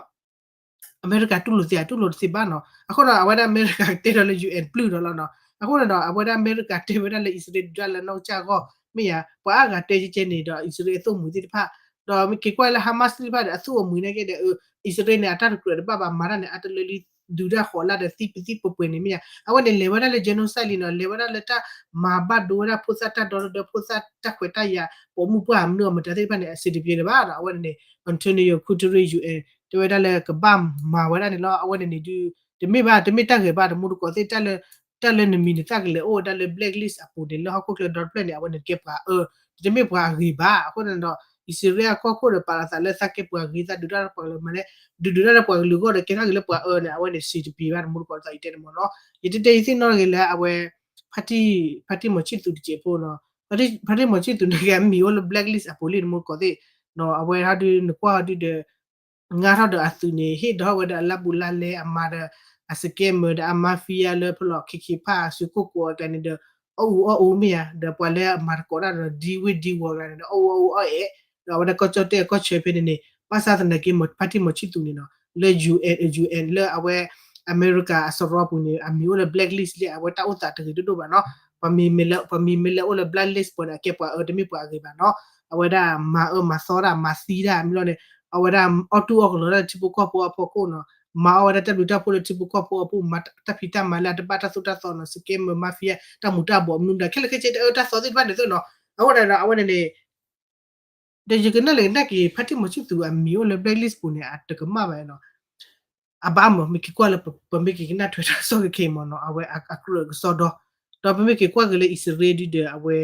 အမဲရကၤတူၢ်လိာ်သ့ အတူၢ်လိာ်တသ့ဘၣ်နီၤ, အဃိဒီးအဝဲဒၣ်အမဲရကၤတဲဒီးလၢ ယူၣ်အဲၣ် ပျုၢ်ဒီးလီၤနီၤ, အဃိန့ၣ်ဒီး အဝဲဒၣ်အမဲရကၤတဲဝဲဒၣ်လၢအံၣ်စရ့လးဒုးတၢ်လၢနီၢ်ကစၢ်အဂီၢ် မ့ၢ်ဧါ, ပှၤအါဂၤတဲကဲကဲန့ၣ်ဒီး အံၣ်စရ့လးအသိၣ်မှံၤသ့ၣ်တဖၣ်, ဒီးမ့ၢ်က့ၤကွၢ်လၢ Hamas သ့ၣ်တဖၣ်ဒီး အသိၣ်အမှံၤနာ်က့ဒီး အံၣ်စရ့လးန့ၣ် အတၢ်တကြၢးတဘၣ်ဘၣ် မၤတၢ်န့ၣ် အတလၢလံ ဒုးတၢ်ဃီးလၢဒီးသံပသံပပှဲၤန့ၣ်မ့ၢ်ဧါ, အဝဲန့ၣ်လဲၤဝဲဒၣ်လၢ genocide လံနီၤ, လဲၤဝဲဒၣ်လၢတၢ်မၤဘၣ်ဒိဝဲဒၣ်ဖိသၣ်တၢ်ဒီသဒၢ ဖိသၣ်တၢ်ခွဲးတၢ်ယာ် ပိာ်မုၣ်ပှၢ်မနုၤအမတၤသ့ၣ်တဖၣ်န့ၣ် အစံးတပျ့ၤလၢၤဘၣ်ဒီး အဝဲန့ၣ်န့ၣ် Antonio Guterres ယူၣ်အဲၣ် တဲဝဲဒၣ်လၢကဘၣ်မၤဝဲဒၣ်န့ၣ်လီၤ, အဝဲန့ၣ်န့ၣ်ဒုး တမ့ၢ်ဘၣ် တမ့ၢ်တၢ်ဂ့ၤဘၣ် တမူတကိးသ့ၣ် တၢ်လၢနမံၤနသၣ်ကလဲၤအိၣ်ဝဲဒၣ်လၢ blacklist အပူၤန့ၣ် လၢဟီၣ်ခိၣ်ချၢဒီတဖျၢၣ်န့ၣ် အဝဲန့ၣ်ကဲပှၤအၢ, တမ့ၢ်ပှၤအဂ့ၤဘၣ်, အဃိန့ၣ်ဒီး အံၣ်စရ့လးအကီၢ်ခိၣ်ဒီးပာ်လီၤသးလၢသးကဲပှၤဂ့ၤ သးဒုးတၢ်လၢပှၤကလုာ်မၤလဲၣ်, ဒုးဒုးတၢ်လၢပှၤကလုာ်အဂီၢ်ဒီး ကဲထီၣ်က့ၤလၢပှၤအၢန့ၣ် အဝဲန့ၣ်စံးတပျ့ၤဘၣ် တမူတကိးသးအံၤတဲန့ၣ်မ့ၢ်နီၤ, ယတတဲယသ့ၣ်နီၣ်ဂ့ၤလၢအဝဲ ဖါတံၢ်မီၤဆံၣ်သူးတစဲးဖိနီၤ, ဖါတံၢ်မီၤဆံၣ်သူးန့ၣ်က့ အမံၤအိၣ်လၢ blacklist အပူၤလံ တမူတကိးသ့ၣ်, အဝဲဟီဒုးနကွၢ်ဟီဒုးဒီး ငါထီၣ်ဒီးအသုးန့ၣ် ဟ့ၣ်ဒီးဝဲဒီးအလါဘူးလါလဲ အမၤဒီး အ scammer ဒီးအ mafia လၢဖဲလီၤ ခ့ခ့ဖး အစုခိၣ်ကိးအကျါန့ၣ်ဒီး အီၣ်အူအီၣ်အူမ့ၢ်ဧါ, ဒီးပှၤလၢအမၤသကိးတၢ်ဒီး ဒံဝ့ၢ်ဒံဝီၤအကျါန့ၣ်ဒီး အီၣ်အူအီၣ်အူအီၣ်အဲၣ်, ဒီးအဝဲဒၣ်ကီၢ်ကၠီၣ်တဲၣ်ကီၢ်ဆၢဖဲန့ၣ်န့ၣ် ဘၣ်ဆၣ်သနာ်က့ ဖါတံၢ်မီၤဆံၣ်သူးန့ၣ်နီၤ လၢ UN UN လၢအဝဲ အမဲရကၤအစရီပူၤန့ၣ် အမံၤအိၣ်လၢ blacklist လံ အဝဲတၢ်အိၣ်သးတဂ့ၤဒိၣ်ဒိၣ်ဘၣ်နီၤ, ပှၤမ့မ့ၢ်လၢအိၣ်လၢ blacklist ပူၤန့ၣ် အကဲပှၤအၢ တမ့ၢ်ပှၤအဂ့ၤဘၣ်နီၤ, အဝဲဒၣ်မၤအၢမၤသီတၢ် မၤသံတၢ်မ့ၢ်လီၤန့ၣ် အဝဲဒၣ်အီၣ်တူၢ်အီၣ်ကလီတၢ်လၢထံဖိကီၢ်ဖိအဖီခိၣ်နီၤ, မၤအီၣ်ဝဲဒၣ်တၢ်ဘျုးတၢ်ဖှိၣ်လၢထံဖိကီၢ်ဖိအပူၤ မၤတၢ်ဖံးတၢ်မၤလၢအတဘၣ်တၢ်သိၣ်တၢ်သီနီၤ, scammer mafia တၢ်မူၤတၢ်ဘှီးမနုၤမတၤ ခဲလၢာ်ခဲဆ့တၢ်အၢတၢ်သီသ့ၣ်တဖၣ်န့ၣ်သိးနီၤ, အဃိဒီးအဝဲန့ၣ်န့ၣ် ဒီးယကနၣ်လဲၤကနၣ်က့ၤ ဖါတံၢ်မီၤဆံၣ်သူးအမံၤအိၣ်လၢ blacklist ပူၤန့ၣ် အတကမၣ်ဘၣ်နီၤ, အဘၣ်မ့ၢ် မ့ၢ်က့ၤကွၢ်လၢ ပမ့ၢ်က့ၤကနၣ်ထွဲတၢ်ကစီၣ်က့ၤမ့ၢ်နီၤ အဝဲအကြၢးကစီဒီ, ဒီးပမ့ၢ်က့ၤကွၢ်က့ၤလၢအံၣ်စရ့လးဒုဒီးအဝဲ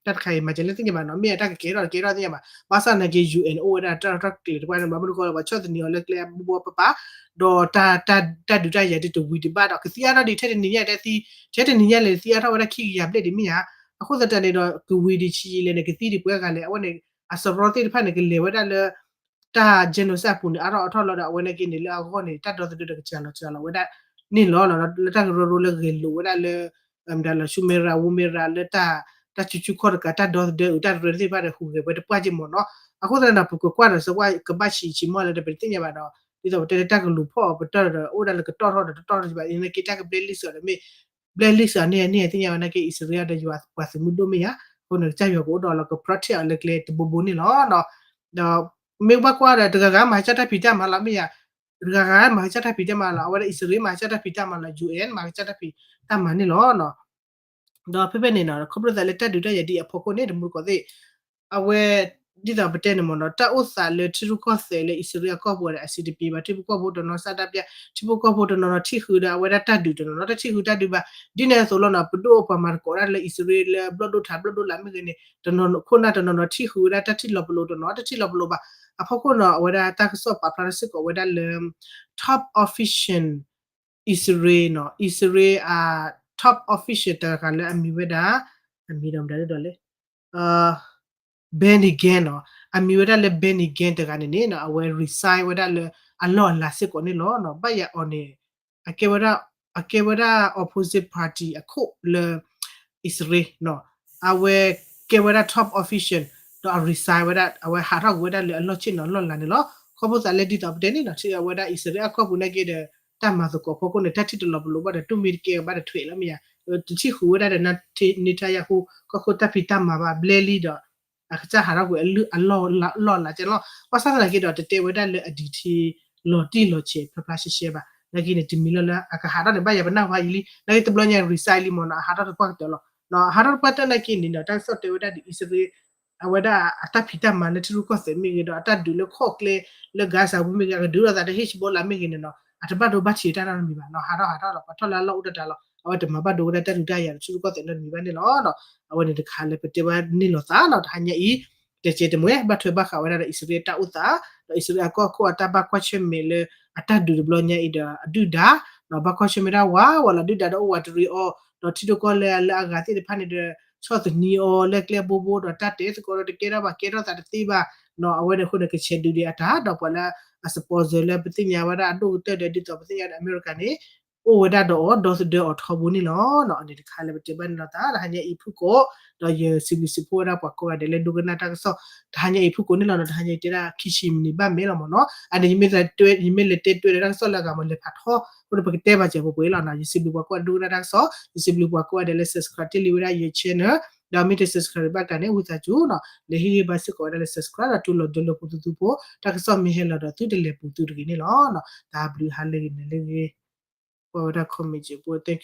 တၢ်တခါအံၤမၤစၢၤလၢသ့ၣ်ညါဘၣ်နီၤ, မ့ၢ်အတၢ်ကကဲထီၣ်တကဲထီၣ်သ့ၣ်ညါဘၣ်, ဘၣ်ဆၣ်သနာ်က့ UN အိၣ်ဝဲဒၣ်တၢ်ရဲၣ်တၢ်ကျဲၤတပှၢ်န့ၣ် ဘၣ်မနုၤဃိလၢပှၤဆီၣ်သနံးအီၤလၢကျဲအဘိဘိပပၢ်, ဒီးတၢ်ဒုးတၢ်ယၤဒ်တဝံၤဒံးဘၣ်ဒီး ကသံအါထီၣ်ဒံးထဲတနံၤညါဒ် ထဲတနံၤညါလဲၣ် သံအါထီၣ်ဝဲဒၣ်ခံကယၤဘျဲၣ်ဒံးမ့ၢ်ဧါ, အဃိသတးန့ၣ်ဒီး ကဝံၤဒံးဆံးလဲၣ်န့ၣ် ကသံဒံးပှဲၤဂၤလဲၣ် အဝဲန့ၣ် အစရီသ့ၣ်တဖၣ်န့ၣ် ကလဲၤဝဲဒၣ်လၢ တၢ် genocide အပူၤန့ၣ် အါထီၣ်အါထီၣ်လီၤဒီး အဝဲန့ၣ်က့န့ၣ် လၢအဂီၢ်န့ၣ် တၢ်ဒီသဒၢဒီးကစၢ်လီၤစၢ်လီၤဝဲဒၣ်န့ၣ်လီၤ. လၢတၢ်ကရၢကရိလၢဂဲၤလိာ်ဝဲဒၣ်လၢ မတၤလၢ ဆူမဲရၤ ဝူမဲရၤ လၢတၢ် တၢ်စုဆူၣ်ခီၣ်တကး တၢ်ဒီသဒၢအုး တၢ်တရၢသ့ၣ်တဖၣ်ဒီး ဟူးဂဲၤဝဲတပှၢ်က့မ့ၢ်နီၤ. အဃိသတးန့ၣ်ဒီး ပကကွၢ်ဒီးစကွၢ်ကဘၣ်ဆံးဆံးမီၢ်လၢဒီး ပတသ့ၣ်ညါဘၣ်ဒီး ဒ်သိးပတဲလၢတၢ်ကလူၤဖီၣ်အီၤ ပတၢၢ်ဒီး အိၣ်ဒၣ်လၢကတီၢ်ထီၣ်ဒီးတတီၢ်ထီၣ်ဘၣ် နာ်က့တၢ်က blacklist အီၤဒီးမ့ၢ် blacklist အီၤန့ၣ် န့ၣ်သ့ၣ်ညါဝဲနာ်က့ အံၣ်စရ့လးဒီးယွၤပှၤသုးမုၢ်ဒိၣ်မ့ၢ်ဧါ, အဃိန့ၣ် ကစၢ်ယွၤကအိၣ်ဒီးလီၤ က protect အီၤလၢကျဲတဘိဘိန့ၣ်လီၤ. ဒီးမ့ၢ်ဘၣ်ကွၢ်ဒီး တဂၤဂၤမၤကစၢ်တၢ်ဖံးတၢ်မၤလီၤမ့ၢ်ဧါ, တဂၤဂၤမၤကစၢ်တၢ်ဖံးတၢ်မၤလီၤ, အဝဲဒၣ်အံၣ်စရ့လးမၤကစၢ်တၢ်ဖံးတၢ်မၤလီၤ, UN မၤကစၢ်တၢ်ဖံးတၢ်မၤန့ၣ်လီၤ. ဒီးဖဲဖဲန့ၣ်နီၤ ခီဖျိသးလၢတၢ်ဒုးတၢ်ယၤဒ်အဖီခိၣ်န့ၣ် တမူတကိးသ့ၣ် အဝဲ ဒ်သိးပတဲန့ၣ်မ့ၢ်နီၤ တၢ်အိၣ်သးလၢထံရူၢ်ကီၢ်သဲးလၢအံၣ်စရ့လးအကီၢ်ပူၤဒီး အစံးတပျ့ၤဘၣ် ထံဖိကီၢ်ဖိတနီၤ ဆန္ဒပြ ထံဖိကီၢ်ဖိတနီၤနီၤ ထံၣ်ဃုာ်ဒီးအဝဲဒၣ်တၢ်ဒုးတနီၤနီၤ တၢ်ထံၣ်ဃုာ်တၢ်ဒုးဘၣ် ဒ်န့ၣ်အသိးလီၤနီၤ ပဒိၣ်အိၣ်ပှၤမၤသကိးတၢ်လၢအံၣ်စရ့လးလၢဘျီၣ်ဒိၣ်ထးဘျီၣ်ဒိၣ်လၢမ့ၢ်ဂ့ၤန့ၣ် တနီၤခိၣ်နၢ်တနီၤနီၤ ထံၣ်ဃုာ်ဝဲဒၣ်တၢ်ထံၣ်လီၤပလိာ်တနီၤ တၢ်ထံၣ်လီၤပလိာ်ဘၣ် အဖီခိၣ်နီၤ အဝဲဒၣ်တၢ်ကစီၣ်ပာ်ဖျါထီၣ်စ့ၢ်ကီးဝဲဒၣ်လၢ top official အံၣ်စရ့လးနီၤ အံၣ်စရ့လးအ top official တဂၤလၢအမံၤဝဲဒၣ် အမံၤဒီးမတၤဒ်ဒီးလဲၣ် Benny Gantz နီၤ အမံၤဝဲဒၣ်လၢ Benny Gantz တဂၤန့ၣ်န့ၣ် အဝဲ resign ဝဲဒၣ်လၢအလီၢ်အလၤစ့ၢ်ကီးန့ၣ်လီၤ. ဘၣ်ယၤအီၤန့ၣ် အကဲဝဲဒၣ် အကဲဝဲဒၣ် opposite party အခိၣ်လၢ အံၣ်စရ့လးနီၤ အဝဲကဲဝဲဒၣ် top official ဒီးအ resign ဝဲဒၣ် အဝဲဟးထီၣ်ကွံာ်ဝဲဒၣ်လၢအလီၢ်ဆ့ၣ်နီၤလီၢ်လၤန့ၣ်လီၤ. ခီဖျိသးလၢဒ်သိးပတဲန့ၣ်နီၤ ထံၣ်အဝဲဒၣ်အံၣ်စရ့လးအကီၢ်ပူၤန့ၣ်က့ဒီး တၢ်မၤသကိးဖီခိၣ်န့ၣ် တၢ်ထံၣ်တလီၤပလိာ်ဘၣ်ဒီး တူၢ်မ့ၢ်တကဲဘၣ်ဒီးထွဲးလီၤမ့ၢ်ယါ တထံၣ်ဃုာ်ဝဲဒၣ်ဒီး Netanyahu ကီၢ်ခိၣ်တၢ်ဖံးတၢ်မၤဘၣ် ဘျဲလံဒီး အကစၢ်ဟးထီၣ်ကွံာ်အလုၢ်အလီၢ်လၢ်ကဲလီၤ. ဘၣ်ဆၣ်သနာ်က့ဒီး တတဲဝဲဒၣ်လၢအဒံးထံလီၤတံၢ်လီၤဆဲးဖျါဖျါရှဲရှဲဘၣ်. နာ်က့န့ၣ် တမံၤလီၤလၢအကဟးထီၣ်န့ၣ် ဘၣ်ယၤပနၢ်ဟူအံၤလံ. နာ်က့တဘျီညါ resign လံမ့ၢ်နီၤ, အဟးထီၣ်တပှၢ်ကတၢၢ်လီၤ. အဟးထီၣ်တပှၢ်တၢၢ်နာ်က့န့ၣ်ဒီး တၢ်ကစီၣ်တဲဝဲဒၣ်ဒ်အံၣ်စရ့လး အဝဲဒၣ်အတၢ်ဖံးတၢ်မၤလၢထံရူၢ်ကီၢ်သဲးမ့ၢ်ဂ့ၤဒီး အတၢ်ဒုးလၢခီၣ်ကျဲလၢ Gaza ပူၤမ့ၢ်ဂ့ၤ အကဒုးလိာ်သးဒီး Hezbollah မ့ၢ်ဂ့ၤန့ၣ်နီၤ, အတဘၣ်ဒိဘၣ်ထံးတၢ်နီတမံၤဘၣ်နီၤ, ဟးထီၣ်ဟးထီၣ်ဒီး ပှၤထီၣ်လၢအလီၢ်အိၣ်တၢ်တၢ်လီၤ, အဝဲတမၤဘၣ်ဒိဝဲဒၣ်တၢ်ဒုးတၢ်ယၤဒီးထံရူၢ်ကီၢ်သဲးနီတမံၤဘၣ်န့ၣ်လီၤ. အဝဲန့ၣ်တခါလၢပတဲဘၣ်န့ၣ်လီၤသးနီၤ, တဟါညါအံၤ တဲကဲတမှဲ ဘၣ်ထွဲဘၣ်ဃးဝဲဒၣ်ဒီးအံၣ်စရ့လးတၢ်အိၣ်သး ဒီးအံၣ်စရ့လးအကီၢ်ခိၣ်အတၢ်ဘၣ်ကွၢ်ဆၢၣ်မဲာ်လၢ အတၢ်ဒုးတဘျီညါအံၤဒီးအဒုၣ်ဒါ ဘၣ်ကွၢ်ဆၢၣ်မဲာ်ဒၣ်ဝးဝးလီၤ ဒုၣ်ဒါဒီးအိၣ်ဝးတရံးအီၤ ဒီးထံဒိၣ်ကီၢ်လဲၢ်လၢအဂၤသ့ၣ်တဖၣ်န့ၣ်ဒီး ဆီၣ်သနံးအီၤလၢကျဲဘိဘိ ဒီးတၢ်တဲသကိးဒီးတကဲထီၣ်ဘၣ်ကဲထီၣ်သးတသ့ဘၣ်နီၤ, အဝဲန့ၣ်အဃိန့ၣ် ကဆဲးဒုးဒံးအတၢ် ဒီးပှၤလၢအ sponsor လၢပသ့ၣ်ညါဝဲဒၣ်အဒိၣ်ကတၢၢ်ဒီး ဒ်သိးပသ့ၣ်ညါဒီးအမဲရကၤန့ၣ် အိၣ်ဝဲဒၣ်ဒီးအီၤ ဒီသဒၢအီၤထီဘိန့ၣ်လီၤ. အန့ၣ်တခါလၢပတဲဘၣ်န့ၣ်လီၤသး တဟါညါအံၤဖုၣ်ကိာ် ဒီးယစံးဘျုးစံးဖှိၣ်ဝဲဒၣ်ပှၤကိးဂၤဒဲးလၢဒိကနၣ်တၢ်ကစီၣ် တဟါညါအံၤဖုၣ်ကိာ်န့ၣ်လီၤနီၤ, တဟါညါအံၤတဲဒၣ်ခံဆံမံးနံးဘၣ်မဲာ်လီၤမ့ၢ်နီၤ, အန့ၣ် ယမ့ၢ်လဲၤတဲတွဲတၢ်ကစီၣ်လၢအဂၤမ့ၢ်လဲၤဖးထီ အဃိန့ၣ် ပကတဲဘၣ်စဲးပှဲၤပှဲၤလီၤနီၤ, ယစံးဘျုးပှၤကိးဂၤဒဲးလၢဒိကနၣ်တၢ်ကစီၣ်, ယစံးဘျုးပှၤကိးဂၤဒဲးလၢ subscribe တ့ၢ်လံဝဲဒၣ်ယ channel, ဒီးမ့ၢ်တ subscribe ဘၣ်တၢ်န့ၣ် ဝံသးစူၤနီၤ လဲၤဟ့ၣ်ဂံၢ်ဘါစ့ၢ်ကီးဝဲဒၣ်လၢ subscribe ဒီးတူၢ်လိာ်ဒၢလၢပူၤသူသူဖိ, တၢ်ကစီၣ်မ့ၢ်ဟဲလီၤဒီးသုတလဲၤပူၤသုတဂ့ၤန့ၣ်လီၤ. တၢ်ဘျုးဟါလၢဂ့ၤန့ၣ်လၢဂ့ၤ, ကွၢ်ဝဲဒၣ် comment စဲးပှဲၤ thank you.